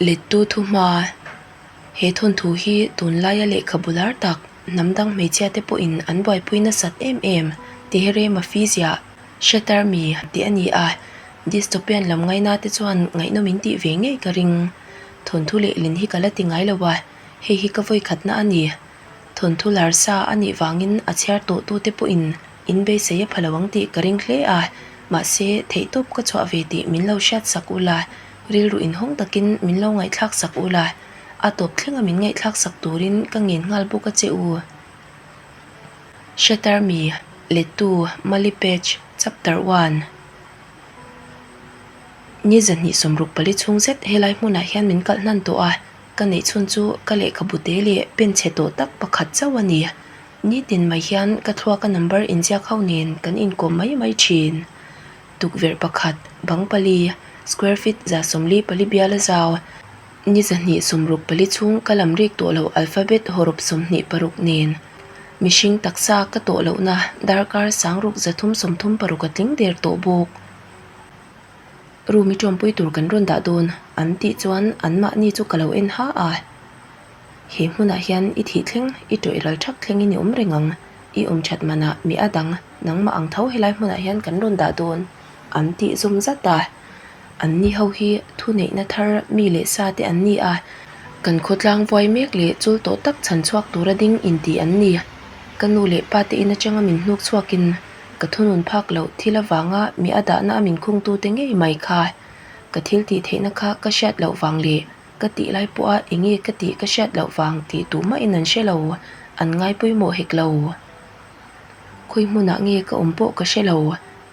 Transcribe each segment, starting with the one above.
Lettu thuhma, He thawnthu hi tunlaia lehkhabu lar tak hnam dang hmeichhia te pawhin an buaipui nasat em em Tehere Mafizia Shatter Me tih a ni a, dystopian lam ngaina te chuan ngaihnawm in tih ve ngei ka ring. Thawnthu lehlin hi ka la ti ngai lo a, hei hi ka vawikhatna a ni. Thawnthu lar sa a nih vangin a chhiar tawh tute pawhin in beisei a pha lo ang tih ka ring hle a, mahse theihtawp ka chhuah ve tih min lo hriat sak ula, rilru inhawng takin min lo ngaihthlak sak ula, a tawp thlenga min ngaihthlak sak turin ka ngen nghal bawk a che u. Shatter Me, Lettu, Mali Page, Chapter One. Ni 264 chhung zet helai hmunah hian min kalh hnan tawh a, Ka neih chhun chu ka lehkhabu te leh pen chhe tawh tak pakhat chauh a ni. Nitin mai hian ka thluaka number inziak ho nen kan inkawm mai mai thin. Tukverh pakhat, bang pali, square feet 144 bial a zau. Ni 264 chhung ka lam rik tawh loh alphabet hawrawp 26 nen. Mihring taksa ka tawh lohna darkar sangruk 336 a tling der tawh bawk. Room i tawmpui tur kan rawn dah dawn an tih chuan anmahni chu ka lo en ha a. He hmunah hian i thih thleng, i tawih ral thak thlengin i awm reng ang. I awm that manah mi a dang, nangmah ang tho helai hmunah hian kan rawn dah dawn an tih zawm zat a. Anni ho hi thuneihna thar mi leh sa te an ni a, kan khawtlang vuai mek leh chul tawh tak chhan chhuak tura ding inti an ni. Ka nu leh pa te in atanga min hnuk chhuakin Ka thunun phak loh thil avanga mi a dahna a min khungtute ngei mai kha. Ka thil tih theihna kha ka hriat loh vang leh ka tih lai pawha enge ka tih ka hriat loh vang tih tumahin an hre lo, an ngai pawimawh hek lo. Khawi hmunah nge ka awm pawh ka hre lo.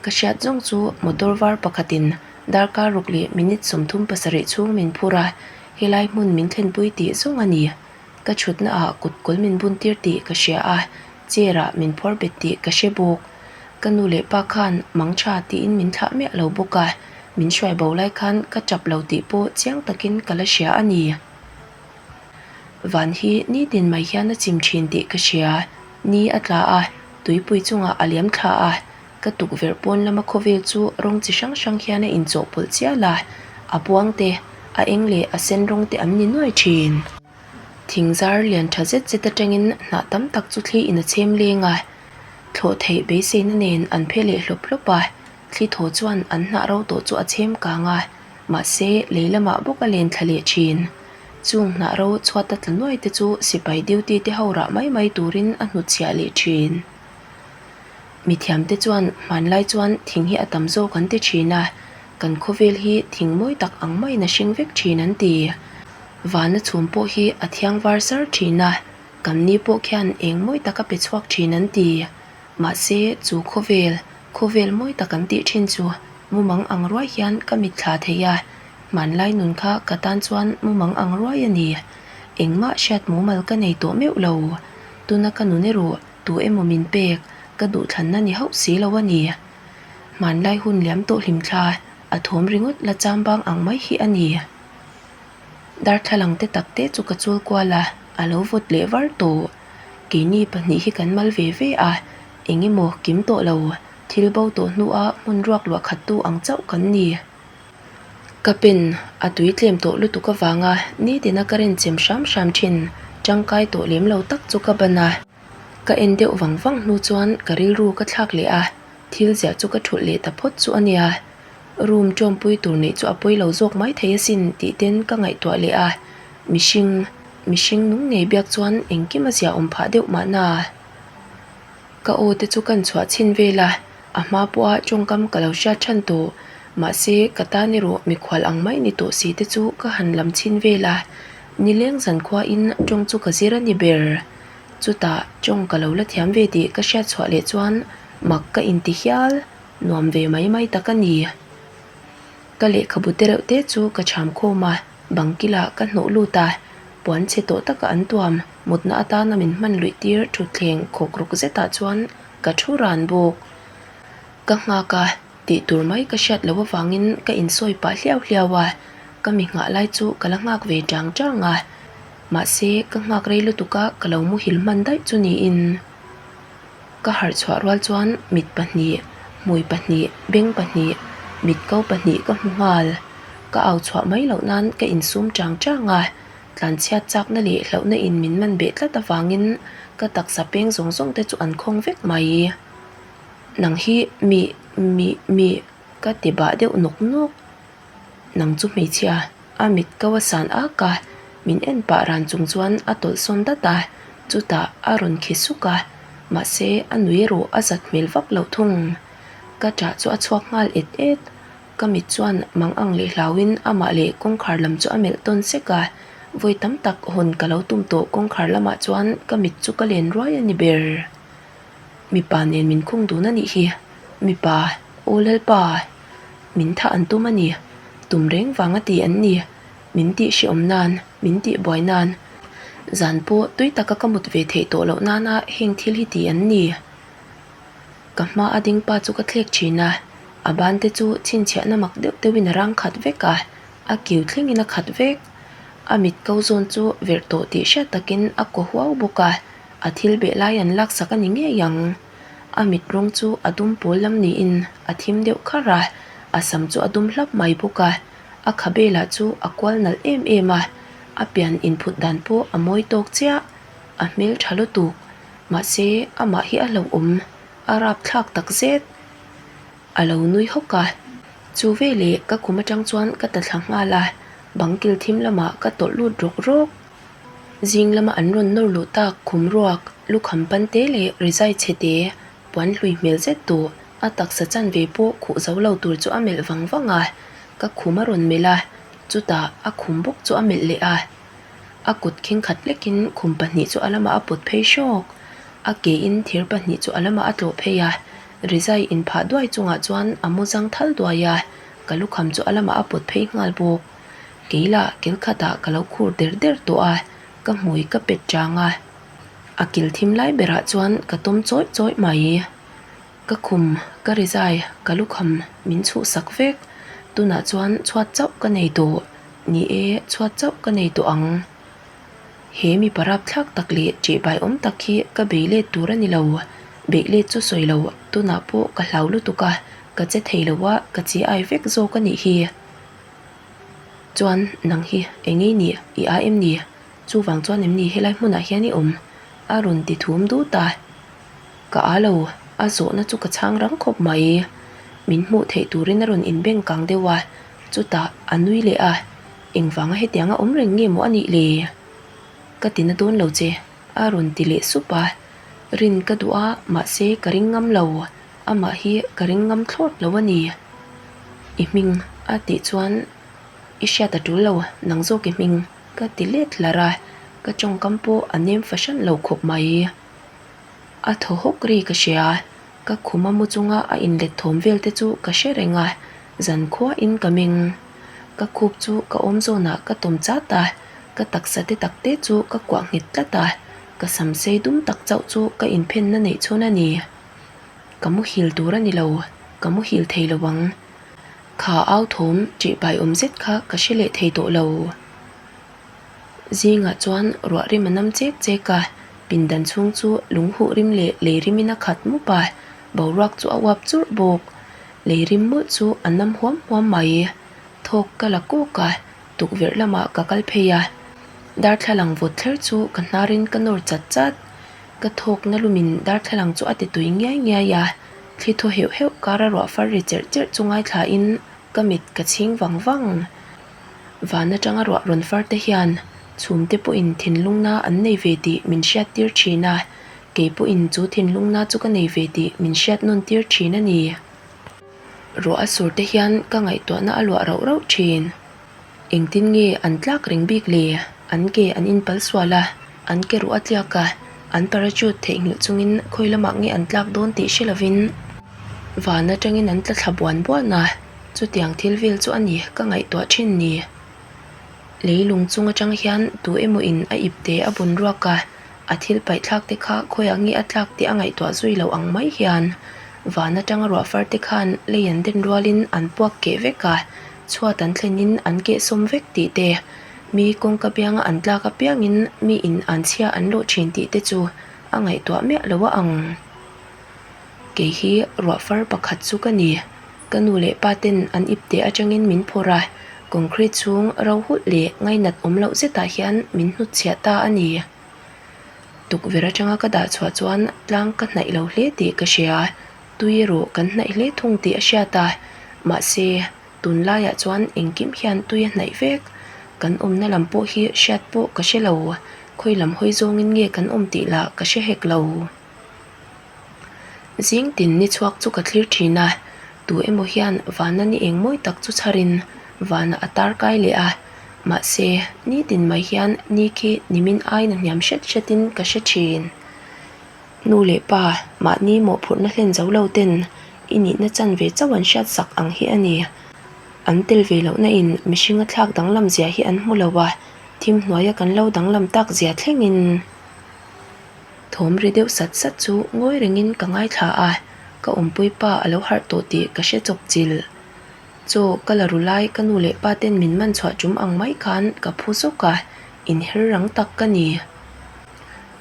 Ka hriat zawng chu motor var pakhatin darkar ruk leh minute 37 chhung min phur a, helai hmun min thlenpui tih zawng a ni. Ka thutna ah kut kawl min bun tir tih ka hria a, chair ah min phuar bet tih ka hre bawk. Ka nu leh pa khan mang tha tiin min thlah miah lo bawk a, min hruai bo lai khan ka tap lo tih pawh chiang takin ka la hria a ni. Van hi nitin mai hian a chim thin tih ka hria. Ni a tla a, tuipui chungah a liam thla a, Ka tukverh pawn lama khawvel chu rawng chi hrang hrang hian a inchawhpawlh chial a, a buang te, a eng leh a sen rawng te an ni nuai thin. Thing zar lian tha zet zet atangin hnah tam tak chu thli in a chhem leng a, thlawh theih beiseina nen an phe leh hlawp hlawp a, thli thaw chuan an hnah ro tawh chu a chhem kang a, mahse lei lamah bawk a len thla leh thin. Chung hnah ro chhuata tla nuai te chu sipai duty te ho rah mai mai turin a hnutchhiah leh thin. Mithiamte chuan hmanlai chuan thing hi a tam zawk an ti thin a, kan khawvel hi thing mawi tak ang maiin a hring vek thin an ti. Vana chhum pawh hi a thiang var sar thin a, kan ni pawh khian eng mawi tak a pe chhuak thin an ti. Mahse chu khawvel, khawvel mawi tak an tih thin chu mumang ang ruai hian ka mitthla thei a, hmanlai nun kha ka tan chuan mumang ang ruai a ni. Engmah hriat mumal ka nei tawh meuh lo. Tuna ka nun erawh Tu emaw min pek, ka duhthlanna ni hauh si lo a ni. Hmanlai hun liam tawh hlimthla, a thawm ringawt la chambang ang mai hi a ni. Darthlalang te tak te chu ka chul kual a, a lo vawt leh var tawh. Keini pahnih hi kan mal ve ve a, eng emaw kim tawh lo, thil bo tawh hnua hmun ruak luah khattu ang chauh kan ni. Ka pen a tui tlem tawh lutuk avanga nitina ka renchem hram hram thin tangkai tawh lem lo tak chu ka ban a. Ka en deuh vang vang hnu chuan ka rilru ka thlak leh a, thil ziah chu ka thulh leh ta phawt chu a nia. Room tawmpui tur neih chu a pawi lo zawk mai thei asin tih ten ka ngaihtuah leh a, mihring, mihring nung ngei biak chuan engkim a ziah awm phah deuh mahna. Ka aw te chu kan chhuah chhin vel a, a hma pawha tawngkam ka lo hriat than tawh. Mahse, ka tan erawh mikhual ang mai ni tawh si te chu ka han lam chhin vel a, nileng zankhuain tawng chu ka zir a ni ber. Chutah tawng ka lo la thiam ve tih ka hriat chhuah leh chuan mak ka inti hial, nuam ve mai mai tak a ni. Ka lehkhabu te reuh te chu ka cham khawm a, bang kilah ka hnawh lut a, puan chhe tawh taka an tuam mutna atana min hman luih tir thutthleng khawk ruk zetah chuan ka thu ran bawk. Ka nghak a, tih tur mai ka hriat loh avangin ka insawi pah hliau hliau a, ka mi nghah lai chu ka la nghak ve chang chang a, mahse ka nghak rei lutuk a ka lo muhil hman daih chu niin. Ka harh chhuah rual chuan mit pahnih, hmui pahnih, beng pahnih, mit ko pahnih ka hmu nghal. Ka au chhuah mai loh nan ka insum chang chang a, tlanchhiat chakna leh hlauhna in min man beh tlat avangin ka taksa peng zawng zawng te chu an khawng vek mai. Nang hi mi, mi, mi ka ti bah deuh nawk nawk. Nang chu hmeichhia a mit ko a san ak a, min en pah ran chung chuan a tawlh sawn dat a, chutah a rawn khi suk a, mahse a nui erawh a zat hmel vak loh thung. Ka ṭah chu a chhuak nghal et et. Ka mit chuan mang ang leh hlauin amah leh kawngkhar lam chu a melh tawn sek a, vawi tam tak hawn ka lo tum tawh kawngkhar lamah chuan ka mit chu ka len ruai a ni ber. Mipa nen min khung dun a nih hi. Mipa, Aw Lalpa, min thah an tum a ni. Tum reng vang a ti an ni. Min tih hreawm nan, min tih buai nan. Zan pawh tui taka ka mut ve theih tawh loh nana heng thil hi ti an ni. Ka hma a ding pa chu ka thlek thin a, a ban te chu chhinchhiahna mak deuh deuhin a rang khat vek a, a kiu thlengin a khat vek. A mit ko zawn chu verh tawh tih hriat takin a kaw huau bawk a, a thil beh lai an laksak a ni ngei ang. A mit rawng chu a dum pawl lam niin a thim deuh kharh a, a sam chu a dum hlap mai bawk a, a khabe lah chu a kual nalh em em a, a pian inphut dan pawh a mawi tawk chiah, a hmeltha lutuk. Mahse, amah hi a hlauhawm, a rapthlak tak zet. A lo nui hawk a. Chu veleh ka khum atang chuan ka ta thla nghal a, bang kil thim lamah ka tawlh lut rawk rawk. Zing lama an rawn nawr luh tak khum ruak, lukham pan te leh rizai chhe te, puan hlui hmel zet tawh, a taksa chanve pawh khuh zo lo tur chu a melh vang vang a. Ka khum a rawn melh a, chutah a khum bawk chu a melh leh a. A kut khingkhat lekin khum pahnih chu a lamah a pawt phei hrawk. A kein thir pahnih chu a lamah a tlawh phei a, rizai inphah duai chungah chuan a mu zang thal duai a, ka lukham chu a lamah a pawt phei nghal bawk. Kei lah kil khatah ka lo khur der der tawh a, ka hmui ka pet chang a. A kil thim lai berah chuan ka tawm chawih chawih mai. Ka khum, ka rizai, ka lukham min chhuhsak vek. Tunah chuan chhuat chauh ka nei tawh. Ni e, chhuat chauh ka nei tawh ang. He mipa rapthlak tak leh ṭihbai awm tak hi ka bei let tur a ni lo. Beih let chu sawi lo, tunah pawh ka hlau lutuk a, ka che thei lo a, ka chi ai vek zawk a nih hi. Chuan, nang hi eng ei ni, i a em ni? Chuvang chuan em ni helai hmunah hian i awm? A rawn ti thum dut a. Ka a lo, a zawhna chu ka chhang rang khawp mai. Min hmuh theih turin a rawn inbeng kang deuh a, chutah a nui leh a, engvanga hetianga awm reng nge maw a nih le? Ka ti na dawn lo che, a rawn ti leh sup a. Rin ka duh a, mahse ka ring ngam lo, amah hi ka ring ngam thlawt lo a ni. I hming a tih chuan i hriat a tul lo, nang zawk i hming ka ti let hlar a, ka tawngkam pawh a nem fahran lo khawp mai. A thaw hawk ri ka hria, ka khum a mu chunga a inlet thawm vel te chu ka hre reng a, zan khuain ka meng. Ka khup chu ka awm zawnah ka tawm chat a, ka taksa te tak te chu ka kuah nghet tlat a, ka sam sei dum tak chauh chu ka inphenna neih chhun a ni. Ka muhil tur a ni lo, ka muhil thei lo ang. Kha au thawm ṭihpai awm zet kha ka hre leh thei tawh lo. Zingah chuan ruah rim a nam chek chek a, pindan chhung chu lung huh rim leh lei rimin a khat mup a, boruak chu a uap churh bawk. Lei rim mawlh chu a nam huam huam mai. Thawk ka la kawk a, tukverh lamah ka kal phei a, darthlalang vawt thler chu ka hnarin ka nawr chat chat. Ka thawkna lumin darthlalang chu a ti tui ngiai ngiai a, thli thaw heuh heuh kara ruah far ri cherh cherh chu ngaithlain ka mit ka chhing vang vang. Van atanga ruah rawn far te hian chhum te pawhin thinlungna an nei ve tih min hriat tir thin a, kei pawhin chu thinlungna chu ka nei ve tih min hriat nawn tir thin a ni. Ruah a sur te hian ka ngaihtuahna a luah rauh rauh thin. Engtin nge an tlak reng bik le? An ke an inpal sual a, an ke ruh a tliak a, an parachute theihnghilh chungin khawi lamah nge an tlak dawn tih hre lovin van atangin an tla thla buan buan a. Chutiang thil vel chu a ni ka ngaihtuah thin ni. Leilung chung atang hian tu emaw in a ipte a bun ruak a, a thil paih thlak te kha khawiah nge a tlak tih a ngaihtuah zui loh ang mai hian van atanga ruah far te khan lei an den rualin an puak keh vek a, chhuat an thlenin an keh sawm vek tih te, mi kawngka bianga an tlak apiangin mi in an chhia an lawh thin tih te chu a ngaihtuah miah lo a ang. Kei hi ruah far pakhat chu ka ni. Ka nu leh pa ten an ipte atangin min phawrh a, Concrete chhung ro hulh leh ngainat awm loh zetah hian min hnutchhiah ta a ni. Tukverh atanga ka dah chhuah chuan tlang ka hnaih lo hle tih ka hria. Tui erawh kan hnaih hle thung tih a hriat a, mahse tunlaiah chuan engkim hian tui a hnaih vek. Kan awmna lam pawh hi hriat pawh ka hre lo, khawi lam hawi zawngin nge kan awm tih lah ka hre hek lo. Zing tin ni chhuak chu ka thlir thin a, tu emaw hian vana ni eng mawi tak chu chharin vanah a tar kai leh a, mahse nitin mai hian ni khi nimin aiin a hniam hret hretin ka hre thin. Nu leh pa, mahni mawhphurhna hlen zo lo ten i nihna chanve chauh an hriat sak ang hi a ni. An tel ve lohna in mihring a thlak danglam zia hi an hmu lo a, thim hnuaia kan lo danglam tak zia thlengin. Thawm ri deuh sat sat chu ngawi rengin ka ngaithla a, ka awmpui pa a lo harh tawh tih ka hre chawp chil. Chaw ka la ru lai ka nu leh pa ten min man chhuah tum ang mai khan ka phu zawk a, inher rang tak ka ni.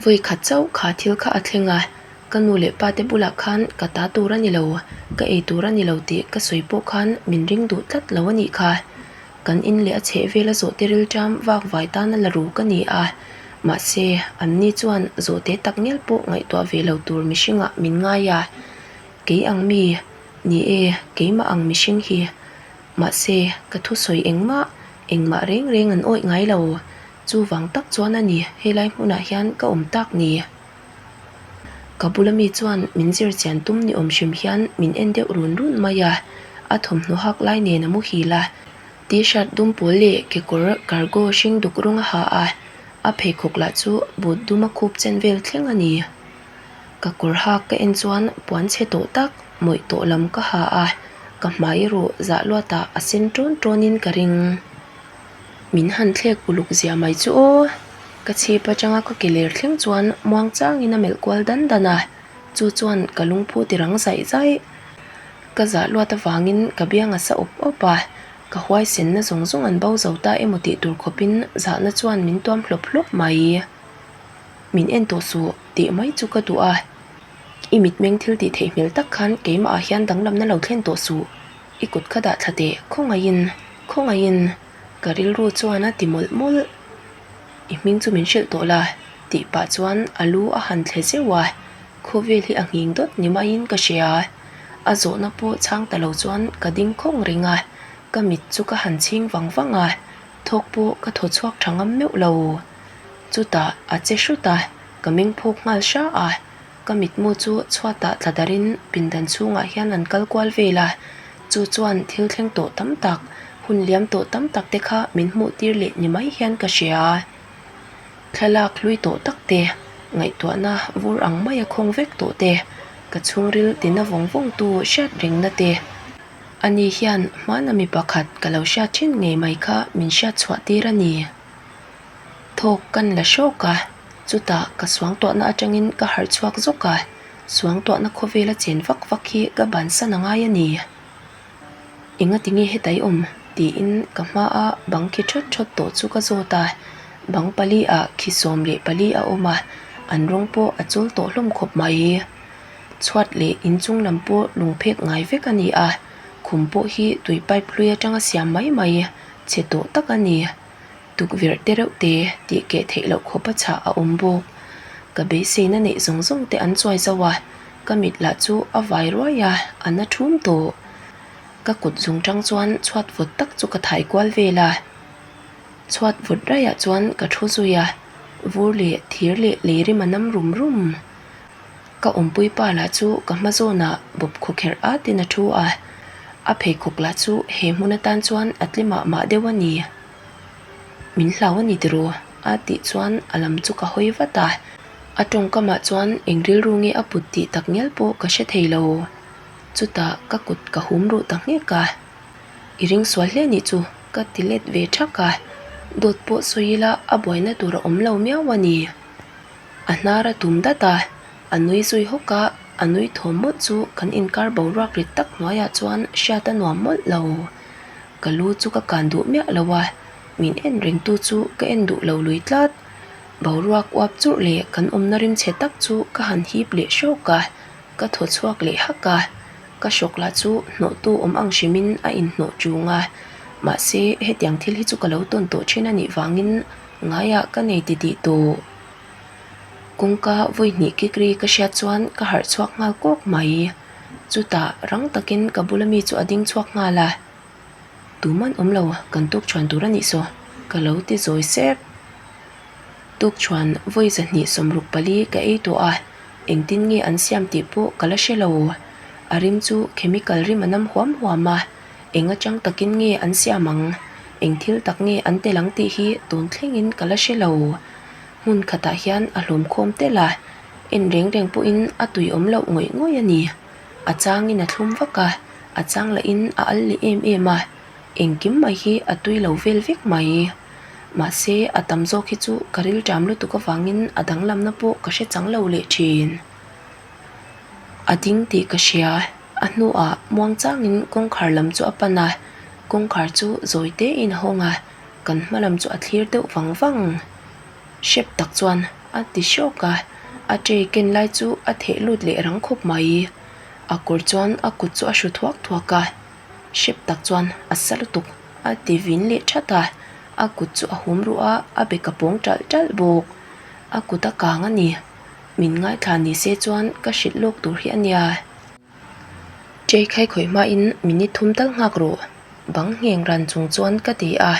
Vawi khat chauh kha thil kha a thleng a, ka nu leh pa te bulah khan ka ta tur a ni lo, ka ei tur a ni lo tih ka sawi pawh khan min ring duh tlat lo a nih kha. Kan in leh a chheh vela zawhte rilṭam vak vai tana la ru ka ni a, mahse an ni chuan zawhte tak ngial pawh ngaihtuah ve lo tur mihringah min ngai a, kei ang mi, ni e, keimah ang mihring hi. Mahse ka thusawi engmah, engmah reng reng an awih ngai lo. Chuvang tak chuan a ni helai hmunah hian ka awm tak ni. Ka bula mi chuan min zir chian tum ni awm hrim hian min en deuh run run mai a, a thawmhnaw hak lai nen a muhil a, t-shirt dum pawl leh kekawr cargo hring duk rawng a ha a, a pheikhawk lah chu boot dum a khup chen vel thleng a ni. Ka kawr hak ka en chuan puan chhe tawh tak mawih tawh lam ka ha a, ka hmai erawh zah luatah a sen ṭawn ṭawnin ka ring. Min han thlek uluk zia mai chu aw! Ka chhip atanga ka ke ler thleng chuan muang changin a melh kual dan dan a, chu chuan ka lungphu ti rang zaih zaih. Ka zah luat avangin ka biang a sa awp awp a, ka huaisenna zawng zawng an bo zo ta emaw tih tur khawpin zahna chuan min tuam hlawp hlawp mai. Min en tawh suh tih mai chu ka duh a, i mitmeng thil tih theih hmel tak khan keimahah hian danglamna lo thlen tawh suh. I kut kha dah thla teh, khawngaihin, khawngaihin, ka rilru chuan a ti mawlh mawlh. I hming chu min hrilh tawh la, tih pah chuan a lu a han thle zeuh a, khawvel hi a nghing dawt ni maiin ka hria. A zawhna pawh chhang ta lo chuan ka ding khawng reng a, ka mit chu ka han chhing vang vang a, thawk pawh ka thaw chhuak tha ngam meuh lo. Chutah a che hrut a, ka meng phawk nghal hra a. Ka mitmu chu chhuatah tla darin pindan chhungah hian an kal kual vel a, chu chuan thil thleng tawh tam tak, hun liam tawh tam tak te kha min hmuh tir leh ni mai hian ka hria. Thlalak hlui tawh tak te, ngaihtuahna vur ang maia khawng vek tawh te, ka chhungril tina vawng vawng tu hriat rengna te, ani hian hmana mi pakhat ka lo hriat thin ngei mai kha min hriat chhuah tir a ni. Thawk kan la hrawk a, chutah ka suangtuahna atangin ka harh chhuak zawk a, suangtuahna khawvela chen vak vak hi ka bansan a ngai a ni. Enga tinge heta i awm? tiin ka hmaa bang khi thawt thawt tawh chu ka zawt a, bang pali ah khi 14 a awm a, an rawng pawh a chawl tawh hlawm khawp mai. Chhuat leh inchung lam pawh lungphek ngai vek a ni a, khum pawh hi tui pipe hlui atanga siam mai mai chhe tawh tak a ni. Tukverh te reuh te tih keh theih loh khawp a chhah a awm bawk. Ka beiseina neih zawng zawng te an chuai zauh a, ka mit lah chu a vai ruai a, a na thum tawh. Ka kut zung tang chuan chhuat vawt tak chu ka thai kual vel a. Chhuat vawt raiah chuan ka thu zui a, vur leh thir leh lei rim a nam rum rum. Ka awmpui pa lah chu ka hma zawnah bawp khawkherh at in a thu a, a pheikhawk lah chu he hmun atan chuan a tle mah mah deuh a ni. Min hlau a ni tiraw? a tih chuan a lam chu ka hawi vat a, a tawngkamah chuan eng rilru nge a put tih tak ngial pawh ka hre thei lo. Chutah ka kut ka hum ruh ta nghek a, I ring sual hle nih chu ka ti let ve thak a, dawt pawh sawi ila a buaina tur a awm lo miau a ni. A hnar a tum dat a, a nui zui hawk a, a nui thawm mawlh chu kan inkar boruak rit tak hnuaiah chuan hriat a nuam mawlh lo. Ka lu chu ka kan duh miah lo a, min en rengtu chu ka en duh lo lui tlat. Boruak uap churh leh kan awmna rimchhe tak chu ka han hip leh hrawk a, ka thaw chhuak leh hak a. Ka hrawk lah chu hnawhtu awm ang hrimin a inhnawh ṭung a. Mahse, hetiang thil hi chu ka lo tawn tawh thin a nih vangin ngaiah ka nei ti tih tawh. Kawngka vawi hnih kik ri ka hriat chuan ka harh chhuak nghal kawk mai. Chutah rang takin ka bula mi chu a ding chhuak nghal a. Tuman awm lo, kan tuk chhuan tur a nih saw, ka lo ti zawi sep. Tuk chhuan vawi 274 ka ei tawh a, engtin nge an siam tih pawh ka la hre lo. A rim chu chemical rim a nam huam huam a, eng atang takin nge an siam ang, eng thil tak nge an tel ang tih hi tun thlengin ka la hre lo. Hmun khatah hian a hlawm khawm tel a, en reng reng pawhin a tui awm loh ngawih ngawih a ni. A changin a thlum vak a, a chang lahin a al leh em em a, engkim mai hi a tui lo vel vek mai. Mahse, a tam zawk hi chu ka rilṭam lutuk avangin a danglamna pawh ka hre chang lo leh ṭhin. A ding tih ka hria, a hnuah muangchangin kawngkhar lam chu a pan a, kawngkhar chu zawi tein a hawng a, kan hma lam chu a thlir deuh vang vang. Hrep tak chuan a ti hrawk a, a tray ken lai chu a theh lut leh rang khawp mai. A kawr chuan a kut chu a hru thuak thuak a, hrep tak chuan a sa lutuk a ti vin leh that a, a kut chu a hum ruh a, a bek a pawng ṭalh ṭalh bawk. A kut a kang a ni. Min ngaithla ni se chuan ka hrilh lawk tur hi a nia. Tray khai khawih hmain minute thum tal nghak rawh, bang ngheng ran chung chuan ka ti a.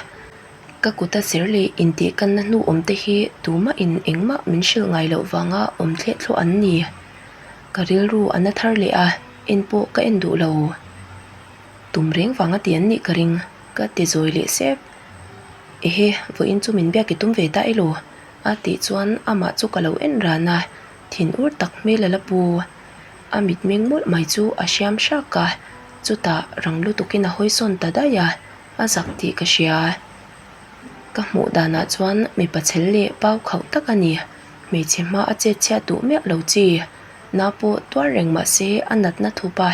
Ka kut a zir leh intihkanna hnu awm te hi tumahin engmah min hrilh ngai loh vanga awm thleh thluah an ni. Ka rilru a na thar leh a, en pawh ka en duh lo. Tum reng vanga ti an nih ka ring, ka ti zawi leh sep. Ehe, vawiin chu min biak i tum ve ta elaw? a tih chuan amah chu ka lo en ran a, thinur tak hmel a la pu. A mitmeng mawlh mai chu a hriam hrak a, chutah rang lutukin a hawi sawn ta daih a, a zak tih ka hria. Ka hmuh danah chuan mipa chhel leh pau khauh tak a ni. Hmeichhe hma a chet chhiat duh miah lo chi. Na pawh tuar reng mah se a natna thup a,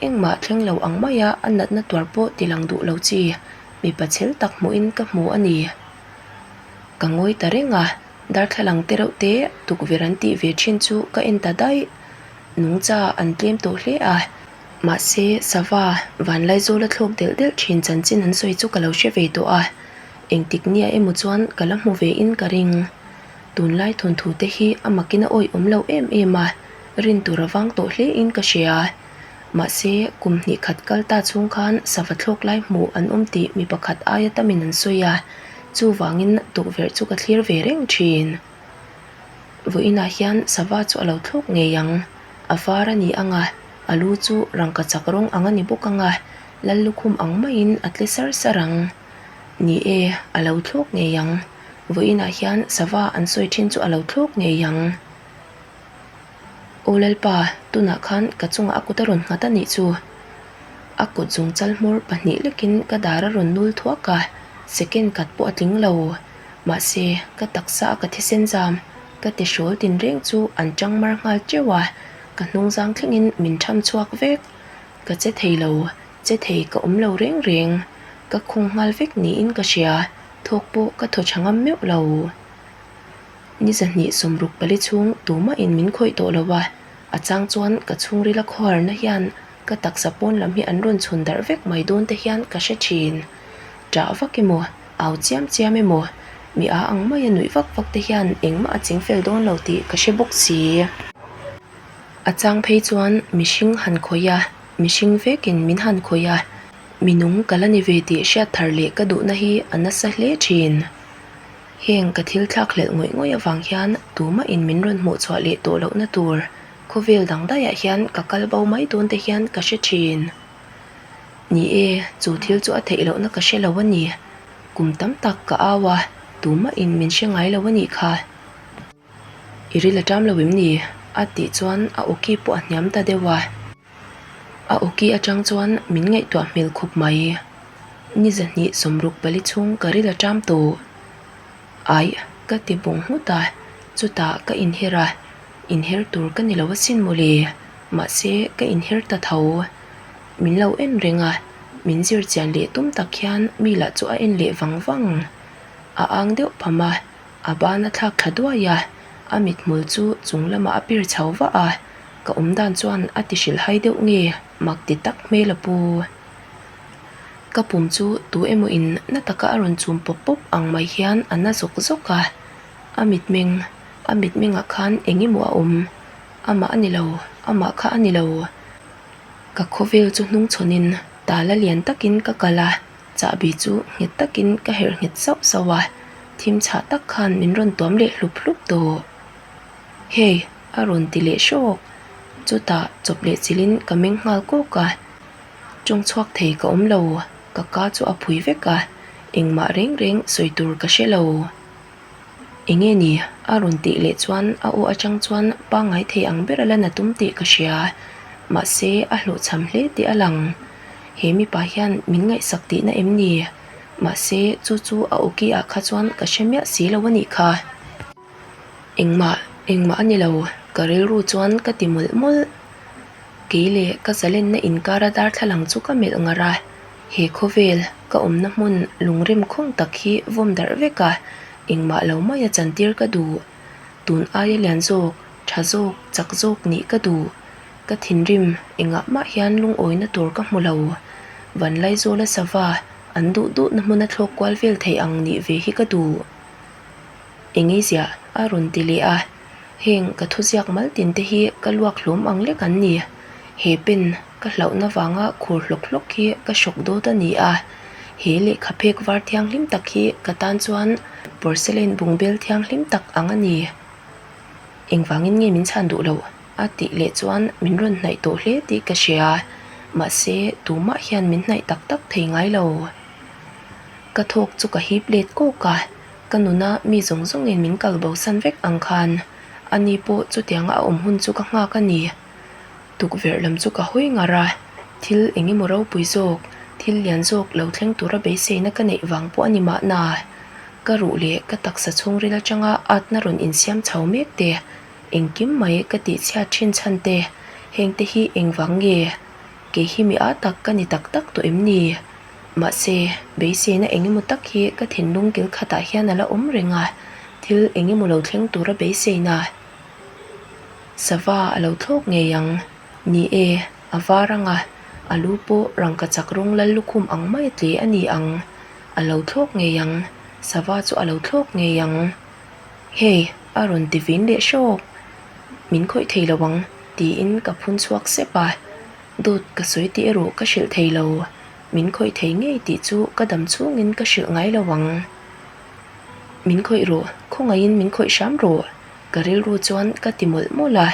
engmah thleng lo ang maia a natna tuar pawh ti lang duh lo chi. Mipa chhel tak hmuhin ka hmu a ni. Ka ngawi ta reng a, darthlalang te reuh te tukverh an tih ve thin chu ka en ta daih. Nungcha an tlem tawh hle a. Mahse, sava, Vanlaizawla thlawk delh delh thin chanchin an sawi chu ka lo hre ve tawh a, engtik nia emaw chuan ka la hmu ve in ka ring. Tunlai thawnthu te hi a makin a awih awm lo em em a, rin tur a vang tawh hle in ka hria. Mahse, kum hnih khat kal ta chhung khan sava thlawk lai hmuh an awm tih mi pakhat aia tamin an sawi a, chuvangin tukverh chu ka thlir ve reng thin. Vawiinah hian sava chu a lo thlawk ngei ang. A var a ni ang a, a lu chu rangka chak rawng ang a ni bawk ang a, lal lukhum ang maiin a tle sar sar ang. Ni e, a lo thlawk ngei ang. Vawiinah hian sava an sawi thin chu a lo thlawk ngei ang. Aw Lalpa, tunah khan ka chungah a kut a rawn nghat a nih chu. A kut zungchal hmawr pahnih lekin ka dar a rawn nul thuak a, second khat pawh a tling lo. Mahse, ka taksa a ka thisen zam, ka ti hrawl tin reng chu an chang mar nghal teuh a, ka hnungzang thlengin min tham chhuak vek. Ka che thei lo, che thei ka awm lo reng reng. Ka khung nghal vek niin ka hria, thawk pawh ka thaw tha ngam meuh lo. Ni 264 chhung tumahin min khawih tawh lo a, a chang chuan ka chhungrila khawharna hian ka taksa pawn lam hi an rawn chhun darh vek mai dawn te hian ka hre thin. Ṭah vak emaw, au chiam chiam emaw, mi a ang maia nuih vak vak te hian engmah a ching fel dawn lo tih ka hre bawk si. A chang phei chuan mihring han khawih a, mihring vekin min han khawih a, mi nung ka la ni ve tih hriat thar leh ka duhna hi a nasa hle thin. Heng ka thil thlak hlelh ngawih ngawih avang hian tumahin min rawn hmuh chhuah leh tawh lohna tur khawvel dang daiah hian ka kal bo mai dawn te hian ka hre thin. Ni e, chu thil chu a theih lohna ka hre lo a ni. Kum tam tak ka au a, tumahin min hre ngai lo a nih kha. I ril a ṭam lo em ni? A tih chuan a awki pawh a hniam ta deuh a. A awki aṭang chuan min ngaihtuah hmel khawp mai. Ni 264 chhung ka ril a ṭam tawh. Aih, ka ti bawng nghut a, chutah ka inher a, inher tur ka ni lo asin mawle, mahse ka inher ta tho. Min lo en reng a, min zir chian leh tum tak hian mi lah chu a en leh vang vang. A ang deuh pham a, a ban a thlak thla duai a, a mithmul chu chung lamah a pir chho vah a, ka awm dan chuan a ti hrilhhai deuh nge mak ti tak hmel a pu. Ka pum chu tu emaw in na taka a rawn chum pawp pawp ang mai hian a na zawk zawk a, a mitmeng, a mitmengah khan eng emaw a awm, amah a ni lo, amah kha a ni lo. Ka khawvel chu hnungchhawnin tala lian takin ka kal a, chahbi chu nghet takin ka herh nghet sauh sauh a, thim chhah tak khan min rawn tuam leh hlup hlup tawh. Hey! a rawn ti leh hrawk. Chutah chawp leh chilhin ka meng nghal kawk a, tawng chhuak thei ka awm lo, ka ka chu a phui vek a, engmah reng reng sawi tur ka hre lo. Eng nge ni? a rawn tih leh chuan a aw atang chuan pangngai thei ang ber a la na tum tih ka hria. Mahse, a hlawhchham hle tih a lang. He mipa hian min ngaihsak tihna em ni? Mahse, chu chu a awki ah kha chuan ka hre miah si lo a nih kha. Engmah, engmah a ni lo, ka rilru chuan ka ti mawlh mawlh. Kei leh ka zalenna inkara darthlalang chu ka melh ngar a. He khawvel, ka awmna hmun lungrem khawng tak hi vawm darh vek a, engmah lo maia chantir ka duh. Tun aia lian zawk, tha zawk, chak zawk nih ka duh. Ka thinrim, engah mah hian lungawina tur ka hmu lo. Vanlaizawla sava, an duh duhna hmuna thlawk kual vel thei ang nih ve hi ka duh. Engei ziah? a rawn ti leh a. Heng ka thuziak mal tin te hi ka luak hlawm ang lek an ni. He pen ka hlauhna vanga khur hlawk hlawk hi ka hrawk dawt a ni a. He lehkha phek var thianghlim tak hi ka tan chuan porcelain bungbel thianghlim tak ang a ni. Engvangin nge min chhan duh loh? a tih leh chuan min rawn hnaih tawh hle tih ka hria. Mahse tumah hian min hnaih tak tak thei ngai lo. Ka thawk chu ka hip let kawk a. Ka nuna mi zawng zawngin min kal bosan vek ang khan ani pawh chutianga a awm hun chu ka nghak a ni. Tukverh lam chu ka hawi ngar a, thil eng emaw ropui zawk, thil lian zawk lo thleng tura beiseina ka neih vang pawh a ni mahna. Ka ruh leh ka taksa chhungril atanga atna rawn insiam chho mek te, engkim mai ka tihchhiat thin chhan te, hengte hi engvang nge? Kei hi mi a tak ka ni tak tak tawh em ni? Mahse, beiseina eng emaw tak hi ka thinlung kil khatah hian a la awm reng a, thil eng emaw lo thleng tura beiseina sava a lo thlawk ngei ang. Ni e, a var ang a, a lu pawh rangkachak rawng lal lukhum ang mai a tle a ni ang. A lo thlawk ngei ang, sava chu a lo thlawk ngei ang. Hey, a rawn ti vin leh hrawk. Min khawih thei lo ang, tiin ka phun chhuak sep a. Dawt ka sawi tih erawh ka hrilh thei lo, min khawih thei ngei tih chu ka dam chhungin ka hrilh ngai lo ang. Min khawih rawh, khawngaihin min khawih hram rawh, ka rilru chuan ka ti mawlh mawlh a,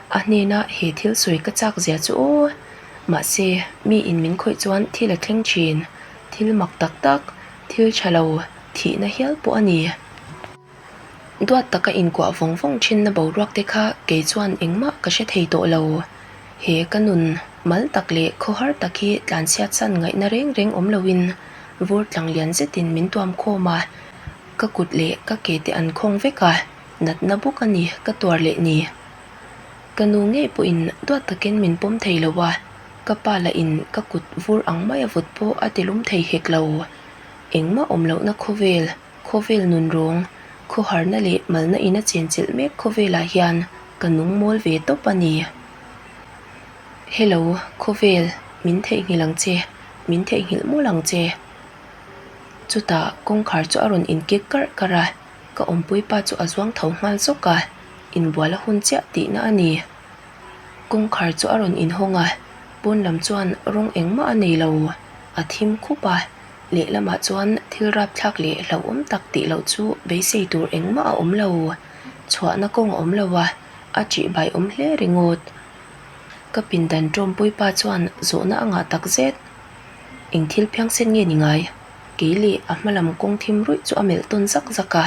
a hnena he thil sawi ka chak zia chu aw. Mahse, miin min khawih chuan thil a thleng thin, thil mak tak tak, thil tha lo, thihna hial pawh a ni. Duat taka inkuah vawng vawng thinna boruak te kha kei chuan engmah ka hre thei tawh lo. He ka nun mal tak leh khawhar tak hi tlanchhiat san ngaihna reng reng awm loin vur tlang lian zetin min tuam khawm a, ka kut leh ka ke te an khawng vek a, natna bawk a ni ka tuar leh ni. Ka nu ngei pawhin duat takin min pawm thei lo a, ka pa lahin ka kut vur ang maia vawt pawh a ti lum thei hek lo. Engmah awm lohna khawvel. Khawvel nun rawng, khawharna leh malna in a chenchilh mek khawvelah hian ka nung mawl ve tawp a ni. Hello, khawvel, min theihnghilh ang che, min theihnghilh mawlh ang che. Chutah kawngkhar chu a rawn inkek karh karh a, ka awmpui pa chu a zuang tho nghal zawk a, inbual a hun chiah tihna a ni. Kawngkhar chu a rawn inhawng a, pawn lam chuan rawng engmah a nei lo, a thim khup a. Lehlamah chuan thil rapthlak leh hlauhawm tak tih loh chu beisei tur engmah a awm lo. Chhuahna kawng a awm lo a, a ṭihbai awm hle ringawt. Ka pindan ṭawmpui pa chuan zawhna a ngah tak zet. Eng thil phiangsen nge ni ngai? Kei leh a hma lam kawng thim ruih chu a melh tawn zak zak a.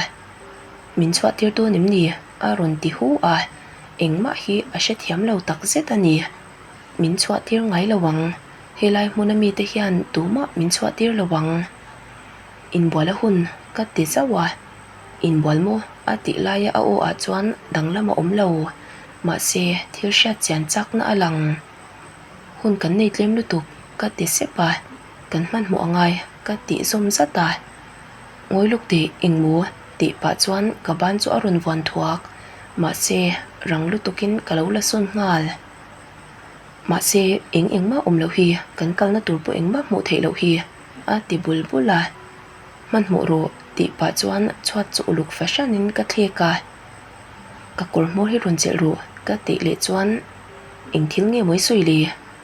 Min chhuah tir dawn em ni? a rawn ti hu a. Engmah hi a hrethiam lo tak zet a ni. Min chhuah tir ngai lo ang. Helai hmuna mite hian tumah min chhuah tir lo ang. Inbual a hun ka ti zauh a, inbual maw a tih laia a aw ah chuan danglam a awm lo. Mahse, thil hriat chian chakna a lang. Hun kan nei tlem lutuk ka ti sep a, kan hmanhmawh a ngai ka tih zawm zat a. Ngawi lawk teh engmaw tih pah chuan ka ban chu a rawn vuan thuak. Mahse, rang lutukin ka lo la sawn nghal. Mahse, eng engmah awm loh hi, kan kalna tur pawh engmah hmuh theih loh hi. a ti bul bul a. Hmanhmawh rawh tih pah chuan chhuat chu uluk fahranin ka thlek a. Ka kawr hmawr hi rawn chelh rawh ka tih leh chuan eng thil nge mawi sawi le?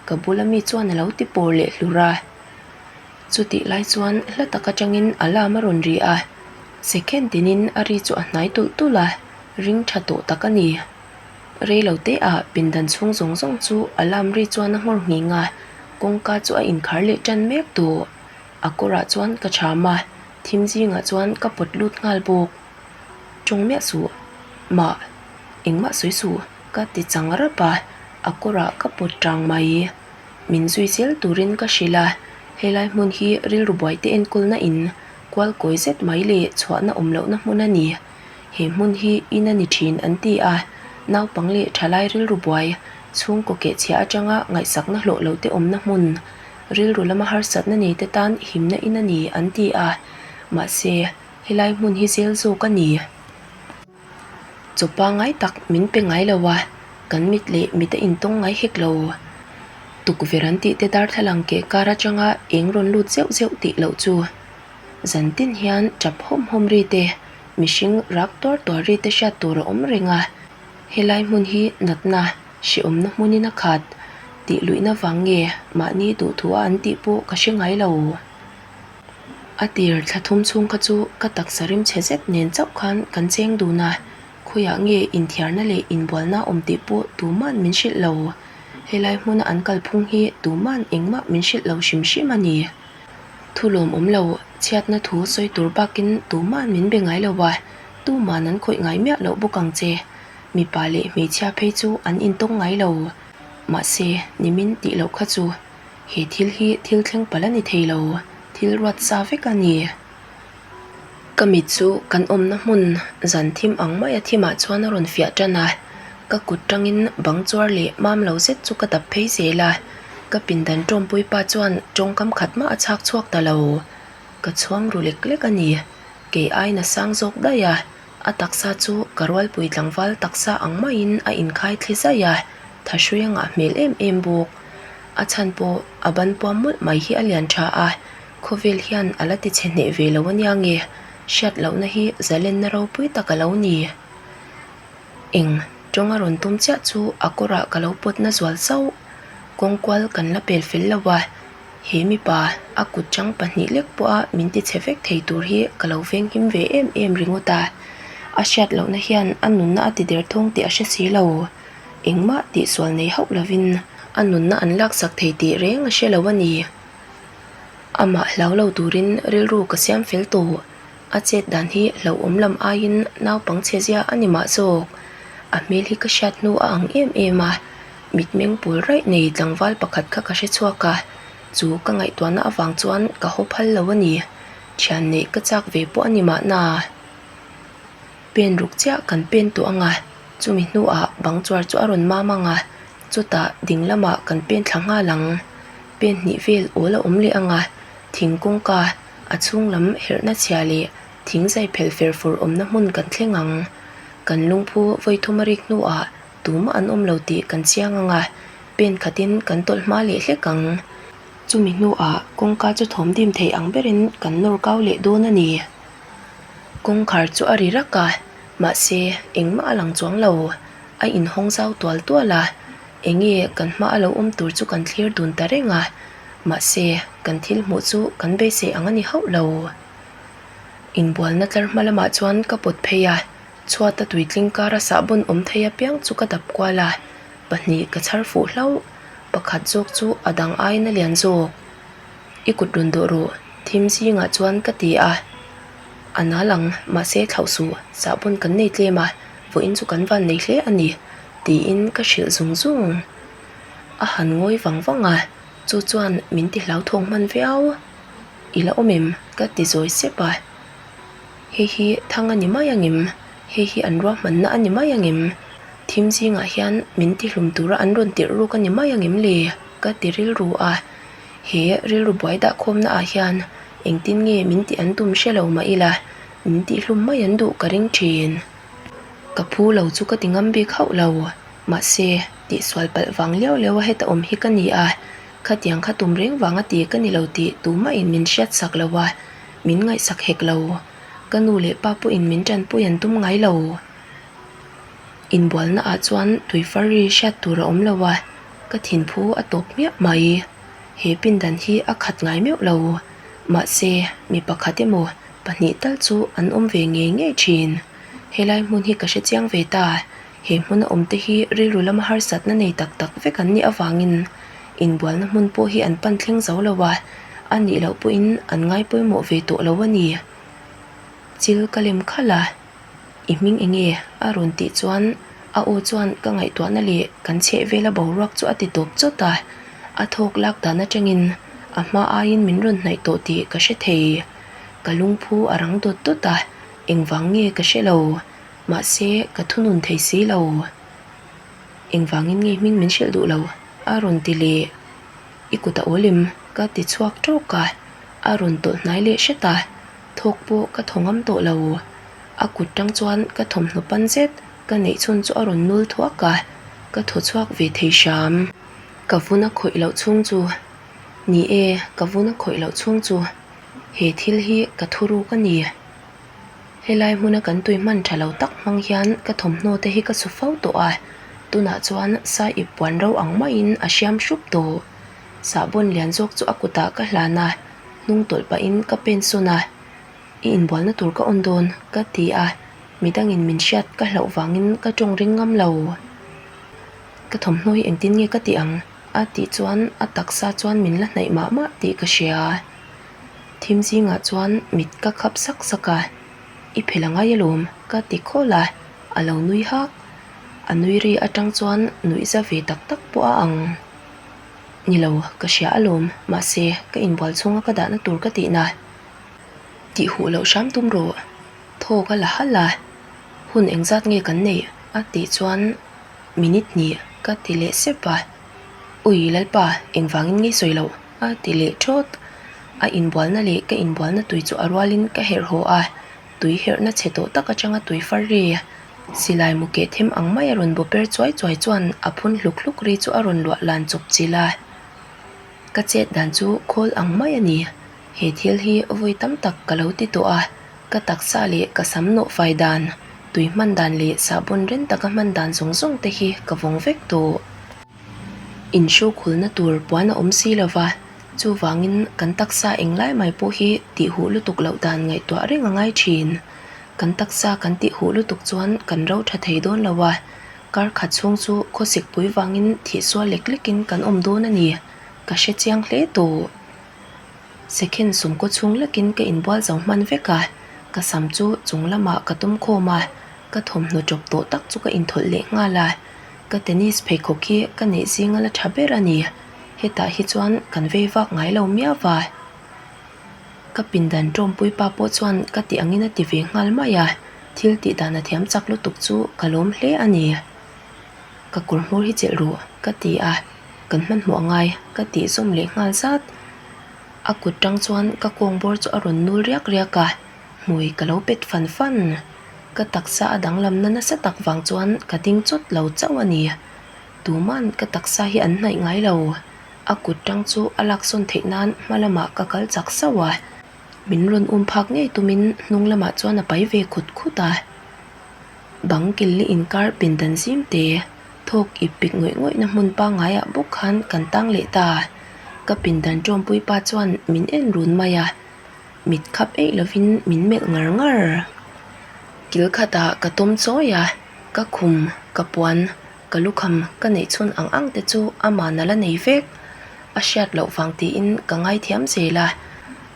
Ka bula mi chuan a lo ti pawr leh hlur a. Chutih lai chuan hla tak atangin alarm a rawn ri a, second tinin a ri chu a hnai tulh tulh a, ring tha tawh tak a ni. Rei lo te ah pindan chhung zawng zawng chu alarm ri chuan a nghawr nghing a, kawngka chu a inkhar leh tan mek tawh. A kawrah chuan ka cham a, thim zingah chuan ka pawt lut nghal bawk. Tawng miah suh, mah, engmah sawi suh, ka ti chang rap a, a kawrah ka pawt tang mai. Min zui zel turin ka hrilh a, helai hmun hi rilru buaite enkawlna in kual kawi zet mai leh chhuahna awm lohna hmun a ni. He hmun hi in a ni thin an ti a, naupang leh thalai rilru buai, chhungkaw kehchhia atanga ngaihsakna hlawh lo te awmna hmun, rilru lama harsatna nei te tan himna in a ni an ti a, mahse helai hmun hi zel zawk a ni. Chaw pangngai tak min pe ngai lo a, kan mit leh mit a intawng ngai hek lo. Tukverh an tih te darthlalang keh kar atanga eng rawn lut zeuh zeuh tih loh chu. Zan tin hian tap hawm hawm ri te, mihring rak tuar tuar ri te hriat tur a awm reng a. Helai hmun hi natna, hrehawmna hmunin a khat tih luihna vang nge mahni duhthua an tih pawh ka hre ngai lo. A tir thla thum chhung kha chu ka taksa rim chhe zet nen chauh khan kan cheng dun a, khawiah nge inthiarna leh inbualna awm tih pawh tuman min hrilh lo. Helai hmuna an kalphung hi tuman engmah min hrilh lo hrim hrim a ni. Thu lawmawm lo, chhiatna thu sawi tur bakin tuman min be ngai lo a, tuman an khawih ngai miah loh bawk ang che. Mipa leh hmeichhia phei chu an intawng ngai lo. Mahse, nimin tih loh kha chu. He thil hi thil thleng palh a ni thei lo, thil ruat sa vek a ni. Ka mit chu kan awmna hmun zan thim ang maia thimah chuan a rawn fiah tan a, ka kut tangin bang chuar leh mam lo zet chu ka dap phei zel a, ka pindan tawmpui pa chuan tawngkam khat mah a chhak chhuak ta lo. Ka chhuang ru lek lek a ni, kei aiin a sang zawk daih a, a taksa chu ka rualpui tlangval taksa ang maiin a inkhai thli zaih a, thahrui a ngah hmel em em bawk. A chhan pawh a ban puam mawlh mai hi a lian tha a, khawvel hian a la ti chhe hneh ve lo ania nge, hriat lohna hi zalenna ropui tak a lo ni. Eng tawng a rawn tum chiah chu a kawrah ka lo pawtna zual zauh. Kawngkual kan la pel fel lo a, he mipa a kut chang pahnih lek pawha min ti chhe vek thei tur hi ka lo venghim ve em em ringawt a, a hriat lohna hian a nunna a ti derthawng tih a hre si lo. Engmah tihsual nei hauh lovin a nunna an laksak thei tih reng a hre lo a ni. Amah hlau lo turin rilru ka siam fel tawh. A chet dan hi hlauhawm lam aiin naupang chhe zia a ni mah zawk. A hmel hi ka hriat hnu a ang em em a, mitmeng pawl raih nei tlangval pakhat kha ka hre chhuak a, chu ka ngaihtuahna avang chuan ka haw phal lo a ni. Thian neih ka chak ve pawh a ni mahna. Pen ruk chiah kan pen tawh ang a, chumi hnuah bang chuar chu a rawn mam ang a, chutah ding lamah kan pen thla nghal ang. Pen hnih vel awl a awm leh ang a, thing kawngka a chhung lam herhna chhia leh thing zai phel fer fur awmna hmun kan thleng ang. Kan lungphu vawi thum a rik hnuah tumah an awm lo tih kan chiang ang a, pen khatin kan tawlh hma leh hlek ang. Chumi hnuah kawngka chu thawm dim thei ang berin kan nawr kau leh dawn a ni. Kawngkhar chu a ri rak a, mahse engmah a lang chuang lo. A inhawng zau tual tual a, enge kan hma a lo awm tur chu kan thlir dun ta reng a, mahse kan thil hmuh chu kan beisei ang a ni hauh lo. Inbualna tlar hma lamah chuan ka pawt phei a, chhuata tuitling kara sahbawn awm thei apiang chu ka dap kual a, pahnih ka chhar fuh hlauh, pakhat zawk chu a dang aiin a lian zawk. I kut rawn dawh rawh, thim zingah chuan ka ti a. A nal ang, mahse thlauh suh, sahbawn kan nei tlem a, vawiin chu kan van nei hle a ni, tiin ka hrilh zung zung. A han ngawi vang vang a, chu chuan min ti hlauthawng hman viau. I la awm em? ka ti zawi sep a. Hei hi thang a ni mai angem? Hei hi an ruahmanna a ni mai angem? Thim zingah hian min tihlum tura an rawn tirh ruk a ni mai angem le? ka ti rilru a. He rilru buai dah khawmna ah hian engtin nge min tih an tum hre lo mah ila, min tihhlum mai an duh ka ring thin. Ka phu lo chu ka ti ngam bik hauh lo, mahse tihsual palh vang liau liau a heta awm hi ka ni a. Khatiang kha tum reng vanga ti ka ni lo tih tumahin min hriat sak lo a, min ngaihsak hek lo. Ka nu leh pa pawhin min tanpui an tum ngai lo. Inbualna ah chuan tui far ri hriat tur a awm lo a, ka thinphu a tawp hmiah mai. He pindan hi a khat ngai meuh lo. Mahse, mi pakhat emaw pahnih tal chu an awm ve ngei ngei thin. Helai hmun hi ka hre chiang ve ta. He hmuna awmte hi rilru lama harsatna nei tak tak vek an nih avangin inbualna hmun pawh hi an pan thleng zo lo a, a nih loh pawhin an ngai pawimawh ve tawh lo a ni. Chil ka lem khalh a, I hming eng nge? a rawn tih chuan a aw chuan ka ngaihtuahna leh kan chheh vela boruak chu a ti tawp chawt a, a thawk lak dan atangin a hma aiin min rawn hnaih tawh tih ka hre thei. Ka lungphu a rang dawt dawt a, engvang nge ka hre lo. Mahse, ka thunun thei si lo. Engvangin nge hming min hrilh duh lo? A rawn ti leh. I kut a awl em? Ka ti chhuak tawk a. A rawn tawlh hnai leh hret a. Thawk pawh ka thaw ngam tawh lo. A kut tang chuan ka thawmhnaw pan zet ka neih chhun chu a rawn nul thuak a. Ka thaw chhuak ve thei hram. Ka vun a khawih loh chhung chu. Ni e, ka vun a khawih loh chhung chu. He thil hi ka thuruk a ni. Helai hmuna kan tui hman tha lo tak hmang hian ka thawmhnaw te hi ka su fo tawh a, tunah chuan sai ip puan ro ang maiin a hriam hrup tawh. Sahbawn lian zawk chu a kutah ka hlan a, hnung tawlh pahin ka pen sawn a, I inbualna tur ka awn dawn ka ti a, midangin min hriat ka hlauh vangin ka tawng ring ngam lo. Ka thawmhnaw hi engtin nge ka tih ang? a tih chuan a taksa chuan min la hnaih mah mah tih ka hria. Thim zingah chuan mit ka khap sak sak a, I phel a ngai alawm ka ti khawl a, a lo nui hak. A nui ri atang chuan nuihza ve tak tak pawh a ang. Ni lo, ka hria alawm, mahse ka inbual chhunga ka dahna tur ka tihna. Tih huh loh hram tum rawh, thawk a la halh a, hun engzat nge kan neih a tih chuan minute hnih ka ti leh sep a, Ui Lalpa engvangin nge sawi loh? A ti leh thawt. A inbualna leh ka inbualna tui chu a rualin ka herh haw a, tui herhna chhe tawh tak atanga tui far ri silai mu keh them ang mai a rawn baw per chuai chuai chuan a phun hluk hluk ri chu a rawn luah lan chawp chilh a. Ka chet dan chu khawl ang mai a ni. He thil hi vawi tam tak ka lo ti tawh a, ka taksa leh ka sam nawh fai dan, tui hman dan leh sahbawn ren taka hman dan zawng zawng te hi ka vawng vek tawh. Inhrukhulna tur puan a awm si lo va, chuvangin kan taksa englai mai pawh hi tihhuh lutuk loh dan ngaihtuah reng a ngai thin. Kan taksa kan tihhuh lutuk chuan kan ro tha thei dawn lo a, kar khat chhung chu khawsikpui vangin thihsual lek lekin kan awm dawn a ni, ka hre chiang hle tawh. Second sawmkaw chhung lekin ka inbual zo hman vek a, ka sam chu chung lamah ka tum khawm a, ka thawmhnaw tawp tawh tak chu ka inthawlh leh nghal a. Ka tennis pheikhawk hi ka neih zinga la tha ber a ni. Hetah hi chuan kan vei vak ngai lo miau va. Ka pindan tawmpui pa pawh chuan ka tih angin a ti ve nghal mai a, thil tih dan a thiam chak lutuk chu ka lawm hle a ni. Ka kawr hmawr hi chelh ru ka ti a, kan hmanhmawh a ngai ka tih zawm leh nghal zat. A kut tang chuan ka kawng bawr chu a rawn nul riak riak a. Hmui ka lo pet fan fan. Ka taksa a danglamna nasa tak vang chuan ka ding chawt lo chauh a ni. Tuman ka taksa hi an hnaih ngai lo. A kut tang chu a laksawn theih nan hma lamah ka kal chak sauh a. Min rawn um phak ngei tumin hnung lamah chuan a pai ve khut khut a. Bang killi inkar pindan zim te thawk ip pik ngawih ngawihna hmun pangaiah bawk khan kan tang leh ta. Ka pindan tawmpui pa chuan min en run mai a. Mit khap eih lovin min melh ngar ngar. Kil khatah ka tawm chawi a, ka khum, ka puan, ka lukham ka neih chhun ang ang te chu aman a la nei vek. A hriat loh vang tiin ka ngaithiam zel a,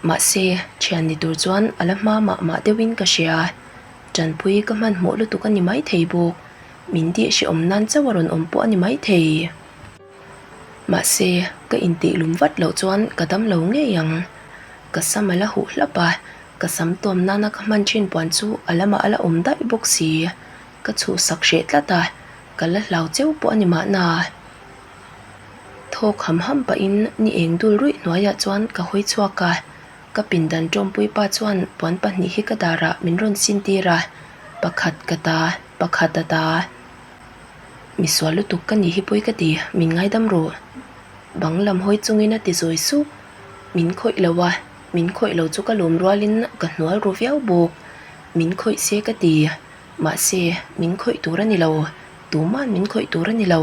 mahse thian ni tur chuan a la hma mah mah deuhin ka hria. Tanpui ka hmanhmawh lutuk a ni maithei bawk, min dih hrehawm nan chauh a rawn awm pawh a ni maithei. Mahse, ka intih lum vat loh chuan ka dam lo ngei ang. Ka sam a la huh hlap a, ka sam tuam nana ka hman thin puan chu a lamah a la awm daih bawk si. Ka chhuhsak hreh tlat a, ka la hlau cheu pawh a ni mahna. Thawk ham ham pahin ni eng dul ruih hnuaiah chuan ka hawi chhuak a, ka pindan tawmpui pa chuan puan pahnih hi ka darah min rawn sintir a, pakhat ka ta, pakhat a ta. Misual lutuk ka nih hi pawi ka ti, min ngaidam rawh. Bang lam hawi chungin a ti zawi sup. Min khawih lo a, min khawih lo chu ka lawm rualin ka hnual ru viau bawk. Min khawih se ka ti. Mahse, min khawih tur a ni lo. Tuman min khawih tur a ni lo.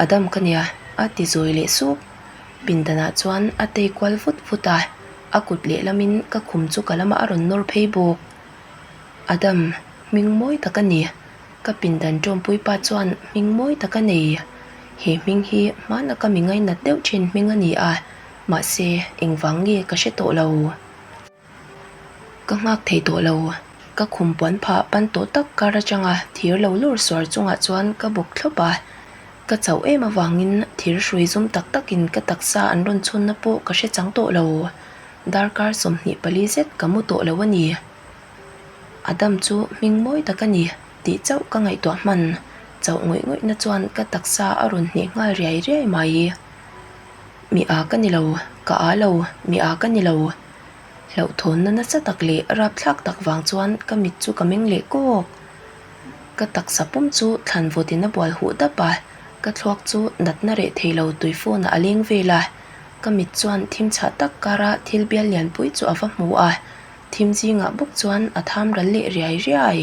Adam ka nia, a ti zawi leh sup. Pindanah chuan a tei kual vut vut a, a kut lehlamin ka khum chu ka lamah a rawn nawr phei bawk. Adam, hming mawi tak a ni. Ka pindan tawmpui pa chuan hming mawi tak a nei. He hming hi hmana ka mi ngainat deuh thin hming a ni a, mahse engvang nge ka hre tawh lo. Ka nghak thei tawh lo. Ka khum puan phah pan tawh tak kar atanga thir lo lawr suar chungah chuan ka bawk thlawp a. Ka chauh em avangin thir hrui zum tak takin ka taksa an rawn chhunna pawh ka hre chang tawh lo. Darkar 24 zet ka mu tawh lo a ni. Adam chu hming mawi tak a ni tih chauh ka ngaihtuah hman. Chauh ngawih ngawihna chuan ka taksa a rawn hneh nghal riai riai mai. Mi a ka ni lo, ka a lo, mi a ka ni lo. Hlauhthawnna nasa tak leh rapthlak tak vang chuan ka mit chu ka meng leh kawk. Ka taksa pum chu thlan vawtin a bual huh dap a, ka thluak chu natna reh thei lo tui phone ah a leng vel a. Ka mit chuan thim chhah tak kara thil bial lianpui chu a va hmu a, thim zingah bawk chuan a tham ral leh riai riai.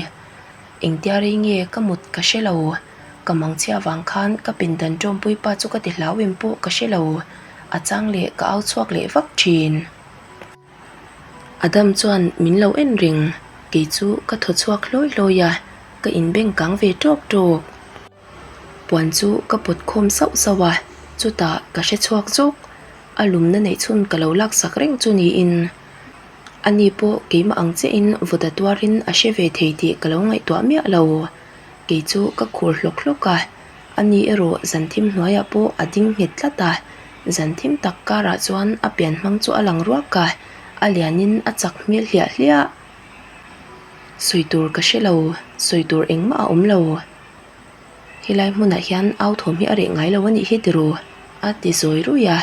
Engtia rei nge ka mut ka hre lo. Ka mangchhia vang khan ka pindan tawmpui pa chu ka ti hlau em pawh ka hre lo. A chang leh ka au chhuak leh vak thin. Adam chuan min lo en reng. Kei chu ka thaw chhuak hlawi hlawi a, ka inbeng kang ve tawk tawk. Puan chu ka pawt khawm sauh sauh a, chutah ka hre chhuak zawk. A lumna neih chhun ka lo laksak reng chu niin. Ani pawh keimah ang chiahin vawta tuarin a hre ve thei tih ka lo ngaihtuah miah lo. Kei chu ka khur hlawk hlawk a, ani erawh zan thim hnuaiah pawh a ding nghet tlat a, zan thim tak karah chuan a pian hmang chu a lang ruak a, a lianin a chak hmel hliah hliah. Sawi tur ka hre lo, sawi tur engmah a awm lo. Helai hmunah hian au thawm hi a reh ngai lo a nih hi tiraw? a ti zawi ruih a,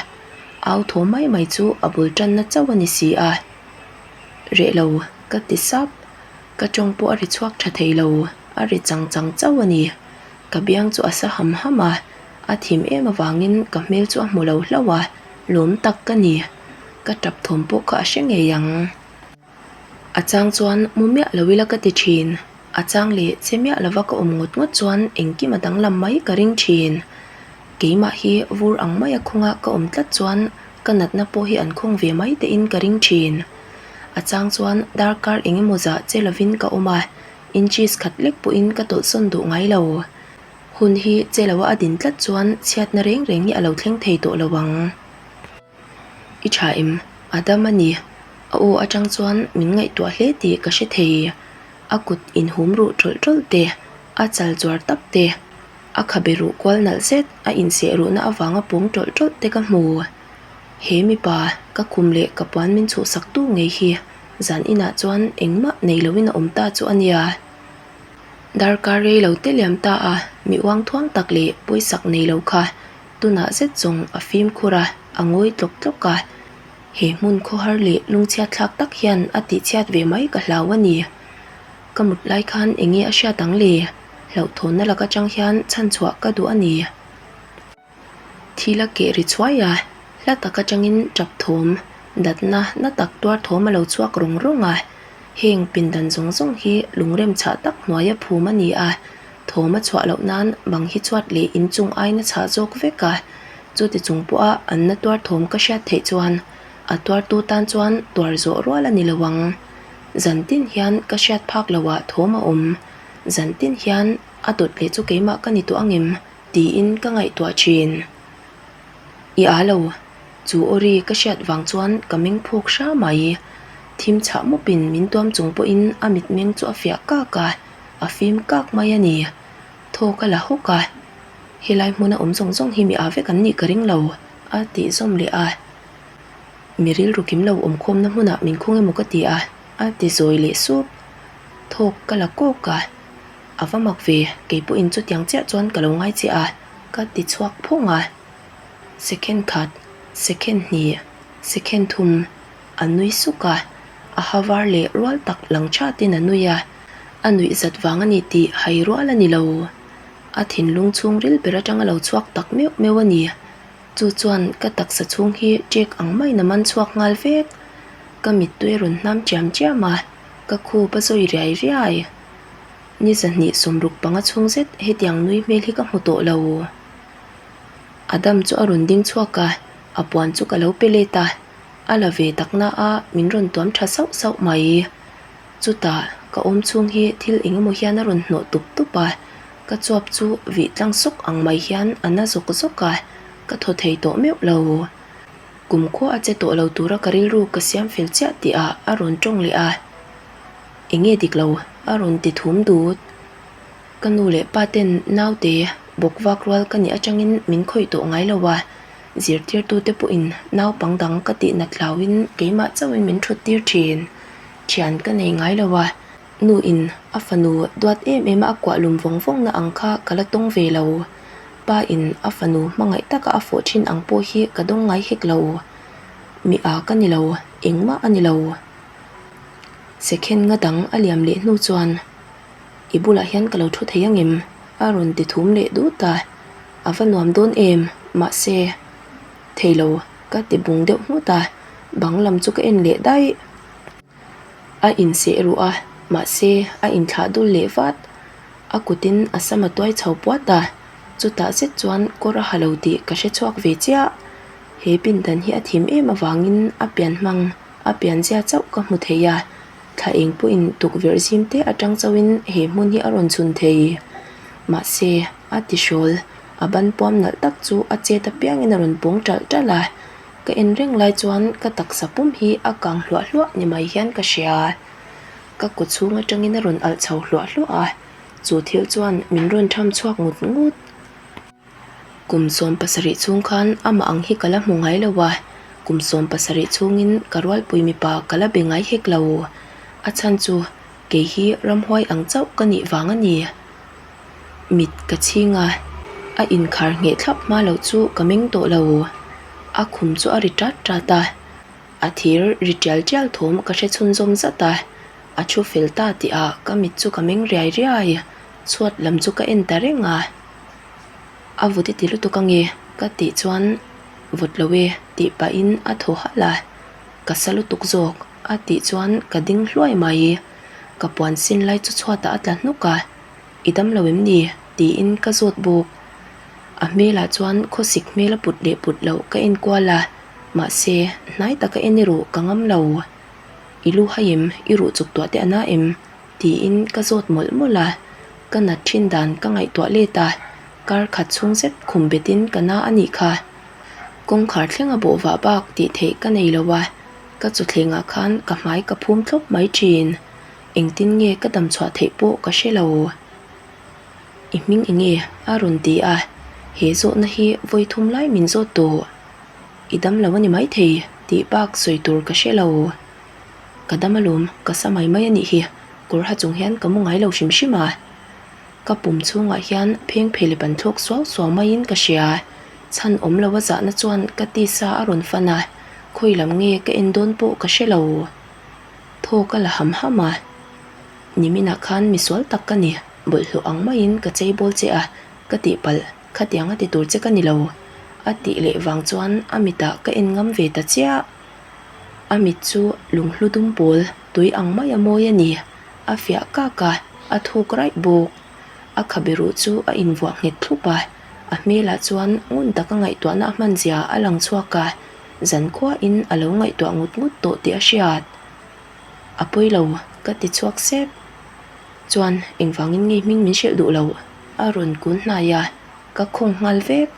au thawm mai mai chu a bul tanna chauh a ni si a. Reh lo, ka ti sap. Ka tawng pawh a ri chhuak tha thei lo, a ri chang chang chauh a ni. Ka biang chu a sa ham ham a, a thim em avangin ka hmel chu a hmu lo hlauh a, lawm tak ka ni. Ka tap thawm pawh kha a hre ngei ang. A chang chuan mu miah lo ila ka ti thin. A chang leh che miah lova ka awm ngawt ngawt chuan engkim a danglam mai ka ring thin. Keimah hi vur ang maia khawnga ka awm tlat chuan ka natna pawh hi an khawng ve mai tein ka ring thin. A chang chuan darkar eng emaw zah che lovin ka awm a, inches khat lek pawhin ka tawlhsawn duh ngai lo. Hun hi che loa a din tlat chuan chhiatna reng reng hi a lo thleng thei tawh lo ang. I tha em? A dam a ni. A aw atang chuan min ngaihtuah hle tih ka hre thei. A kut inhum ruh tawlh tawlh te, a chal chuar tap te, a khabe ruh kual nalh zet a inseh ruhna avanga pawng tawlh tawlh te ka hmu. He mipa, ka khum leh ka puan min chhuhsak tu ngei hi zan inah chuan engmah nei loin a awm ta chu a nia. Darkar rei lo te liam ta a, mi uang thuang tak leh pawisak nei lo kha tunah zet zawng a fimkhur a, a ngawi tlawk tlawk a. He hmun khawhar leh lungchhiat thlak tak hian a tihchhiat ve mai ka hlau a ni. Ka mut lai khan eng nge a hriat ang le? Hlauhthawnna lak atang hian chhanchhuah ka duh a ni. Thil a keh ri chhuai a, hla tak atangin tap thawm, datna na tak tuar thawm a lo chhuak rawng rawng a. Heng pindan zawng zawng hi lungrem chhah tak hnuaia phum a ni a, thawm a chhuah loh nan bang hi chhuat leh inchung aina chhah zawk vek a. Chuti chung pawha an na tuar thawm ka hriat theih chuan a tuartu tan chuan tuar zawh rual a ni lo ang. Zan tin hian ka hriat phak loah thawm a awm. Zan tin hian a dawt leh chu keimah ka ni tawh angem? Tiin ka ngaihtuah thin. I a lo, chu aw ri ka hriat vang chuan ka meng phawk hra mai. Thim chhah mawpin min tuam chung pawhin a mitmeng chu a fiah kak a, a fim kak mai a ni. Thaw ka la hawk a, helai hmuna awm zawng zawng hi mi a vek an nih ka ring lo, a tih zawm leh a. Mi rilru kim lo awmkhawmna hmunah min khung emaw ka ti a, a ti zawi leh sup. Thawk ka la kawk a. A va mak ve, kei pawhin chutiang chiah chuan ka lo ngai che a, ka ti chhuak phawng a. Second khat, second hnih, second thum, a nui suk a, a ha var leh rual tak lang thatin a nui a, a nuih zat vang a ni tih hai rual a ni lo. A thinlung chhungril ber atanga lo chhuak tak meuh meuh a ni. Chu chuan ka taksa chhung hi ṭek ang maiin a man chhuak nghal vek. Ka mittui a rawn hnam chiam chiam a, ka khup a zawi riai riai. Ni 265 chhung zet hetiang nui hmel hi ka hmu tawh lo. Adam chu a rawn ding chhuak a, a puan chu ka lo pe let a, a la ve tak na a min rawn tuam tha sauh sauh mai. Chutah ka awm chhung hi thil eng emaw hian a rawn hnawh tup tup a, ka chuap chu vih tlang sawk ang mai hian a na zawk zawk a, ka thaw thei tawh meuh lo. Kumkhua a che tawh lo tura ka rilru ka siam fel chiah tih ah a rawn tawng leh a, Eng nge dik lo? a rawn ti thum dut. Ka nu leh pa ten naute bawk vak rual ka nih atangin min khawih tawh ngai lo a, zirtirtute pawhin naupang dang ka tih nat hlauhin keimah chauhin min thut tir thin. Thian ka nei ngai lo a, nu in a fanu duat em em a a kuah lum vawng vawng na ang kha ka la tawng ve lo. Pa in a fanu hmangaih taka a fawh thin ang pawh hi ka dawng ngai hek lo. Mi a ka ni lo, engmah a ni lo. Second nga dang a liam leh hnu chuan I bulah hian ka lo thu thei angem? a rawn ti thum leh dut a, a va nuam dawn em? Mahse, thei lo ka ti bung deuh nghut a, bang lam chu ka en leh daih. A inseh ruh a, mahse a inthlah dul leh vat. A kutin a sam a tuai chho puat a, chutah zet chuan kawr a ha lo tih ka hre chhuak ve chiah. He pindan hi a thim em avangin a pian hmang, a pianzia chauh ka hmu thei a, thla eng pawhin tukverh zim te atang chauhin he hmun hi a rawn chhun thei. Mahse, a ti hrawl, a ban puam nalh tak chu a chet apiangin a rawn pawng ṭalh ṭalh a, ka en reng lai chuan ka taksa pum hi a kang hluah hluah ni mai hian ka hria. Ka kaw chhung atangin a rawn alh chho hluah hluah a, chu thil chuan min rawn tham chhuak ngut ngut. Kum 17 chhung khan amah ang hi ka la hmu ngai lo a, kum 17 chhungin ka rualpui mipa ka la be ngai hek lo. A chhan chu kei hi ramhuai ang chauh ka nih vang a ni. Mit ka chhing a, a inkhar ngheh thlap hma loh chu ka meng tawh lo. A khum chu a ri tat tat a, a thir ri tial tial thawm ka hre chhunzawm zat a, a thu fel ta tihah ka mit chu ka meng riai riai, chhuat lam chu ka en ta reng a. A vut i ti lutuk ange ka tih chuan vawt lo e tih pahin a thaw halh a, ka sa lutuk zawk a tih chuan ka ding hluai mai. Ka puan sin lai chu chhuatah a tla hnuk a, I dam lo em ni? tiin ka zawt bawk. A hmelah chuan khawsik hmel a put leh put loh ka en kual a, mahse hnai taka en erawh ka ngam lo. I lu hai em? I ruh chuk tuah te a na em? Tiin ka zawt mawlh mawlh a, ka nat thin dan ka ngaihtuah let a, kar khat chhung zet khum betin ka na a nih kha. Kawngkhar thleng a bawh vah bak tih theih ka nei lo a, ka chawthlengah khan ka hmai ka phum thlawp mai thin. Engtin nge ka dam chhuah theih pawh ka hre lo. I hming eng nge? a rawn ti a, he zawhna hi vawi thum lai min zawt tawh. I dam lo a ni maithei tih bak sawi tur ka hre lo. Ka dam alawm, ka sa mai mai a nih hi, kawr ha chung hian ka mu ngai lo hrim hrim a. Ka pum chhungah hian pheng phel ban thlawk suau suau maiin ka hria. Chhan awm lo a zahna chuan ka tisa a rawn fan a, khawi lam nge ka en dawn pawh ka hre lo. Thaw ka la ham ham a, niminah khan misual tak ka ni, bawlhhlawh ang maiin ka cheibawl che a, ka tihpalh, khatiang a ti tur che ka ni lo, a tih leh vang chuan a mitah ka en ngam ve ta chiah. A mit chu lunghlu dum pawl tui ang mai a mawi a ni. A fiah kak a, a thuk raih bawk. A khabe ruh chu a invuah nghet thlup a, a hmelah chuan ngun taka ngaihtuahna a hman zia a lang chhuak a, zankhuain a lo ngaihtuah ngut ngut tawh tih a hriat. A pawi lo, ka ti chhuak sep. Chuan engvangin nge hming min hrilh duh lo? A rawn kun hnai a, ka khawng nghal vek.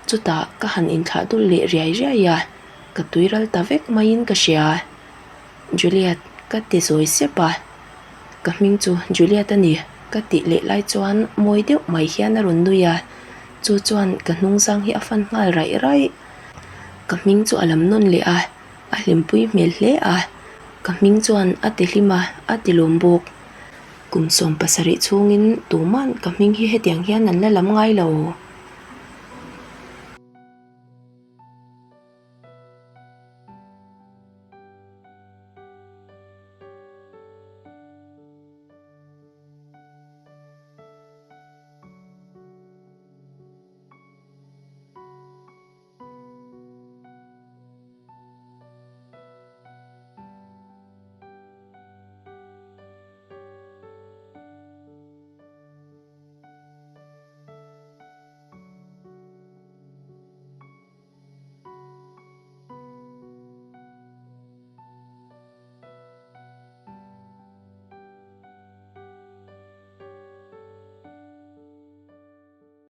Chutah ka han inthlah dul leh riai riai a, ka tui ral ta vek maiin ka hria. Juliet, ka ti zawi sep a. Ka hming chu Juliet a ni, ka tih leh lai chuan mawi deuh mai hian a rawn nui a, chu chuan ka hnungzang hi a fan nghal raih raih. Ka hming chu a lam nawn leh a, a hlimpui hmel hle a, ka hming chuan a ti hlim a, a ti lawm bawk. Kum 17 chhungin tuman ka hming hi hetiang hian an la lam ngai lo.